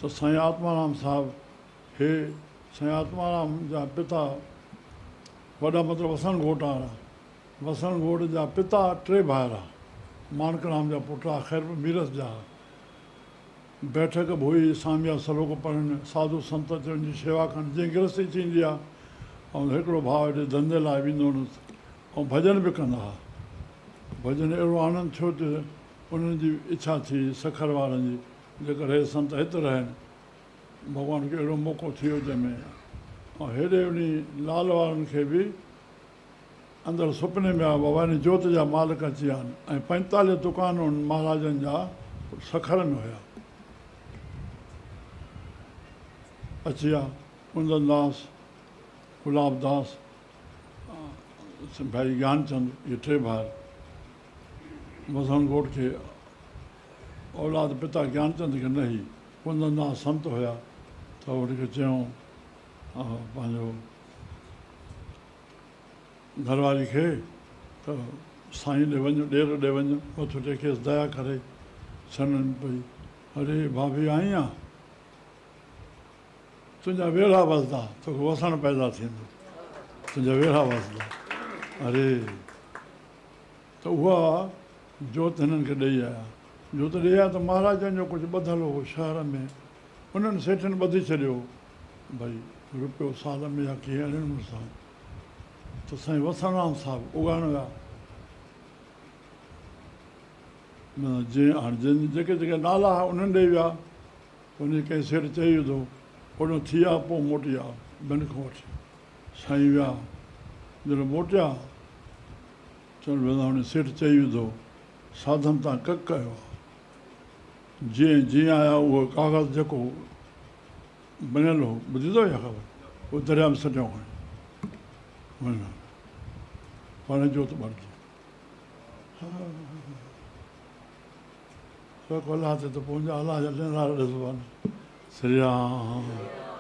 ته سائين آتمارام صاحب هي سائين آتمارام جا پتا وڏا مطلب وسڻ گهوٽ وارا وسڻ گهوٽ جا پتا ٽي ڀائر ها ماڻڪرام جا پٽ ها خيرپور ميرس جا ها بيٺڪ به هئي ساميا سلوڪ پڙهن ساڌو سنت اچي ان جي شيوا ڪن جيئن گرهستي ٿيندي آ ۽ هڪڙو ڀاء هيڏي ڌنڌي لاء ويندو هوندس ۽ ڀڄن به ڪندا ها ڀڄن اهڙو آنند ٿيو ته انهن جي اڇا ٿي سکر وارن جي جيڪر هي سنت هت رهن ڀڳوان کي اهڙو موقعو ٿي ويو جنهن ۾ ۽ هيڏي انهي لال وارن کي به اندر سپني ۾ آيو بابا انهي جوت جا مالڪ اچي ويا آهن ۽ 45 دڪان انهن مهاراجن جا سکر ۾ هيا اچي ويا ڪندن داس گلاب داس ڀائي گيانچند اهي ٽي ڀائر وسڻ ڳوٺ کي اولاد پتا گيانچند کي نه هئي. ڪندندا سنت هيا ته ان کي چيائون پنهنجو گهر واري کي ته سائين ڏي وڃ، ڏير ڏي وڃ، مٿو ٽيڪيس ديا ڪري سڻن پئي، اڙي ڀاڀي آئين آ؟ تنهنجا ويڙها وسدا، توکي وسڻ پيدا ٿيندو، تنهنجا ويڙها وسدا. اري ته اها جوت هنن کي ڏئي آيا. جوت ڏئي آيا ته مهاراجن جو ڪجهه ٻڌل هو شهر ۾، انهن سيٺن ٻڌي ڇڏيو ڀئي رپيو سال ۾ يا ڪيئن اهڙي نموني سان ته سائين وسڻرام صاحب اڳائڻ ويا. معنيٰ جنهن هاڻي جن جيڪي جيڪي نالا هئا انهن ڏي ويا. انهي ڪنهن سيٺ چئي وڌو اوڏانهن ٿي آ پوء موٽي آ ٻين کان وٺي. سائين ويا جڏهن موٽيا. چوڻ لڳا هن سيٺ چئي وڌو، ساڌن تان ڪڪ ڪيو آ. جيئن جيئن آيا اهو ڪاغذ جيڪو بڻيل هو، ٻڌي اٿو اها خبر؟ اهو درياء ۾ سٽيائون کڻي وڃڻ پاڻ جوت ٻرجي. شڪر الله تي ته پنهنجا الله جا نظارا ڏسبا نه. سري رام.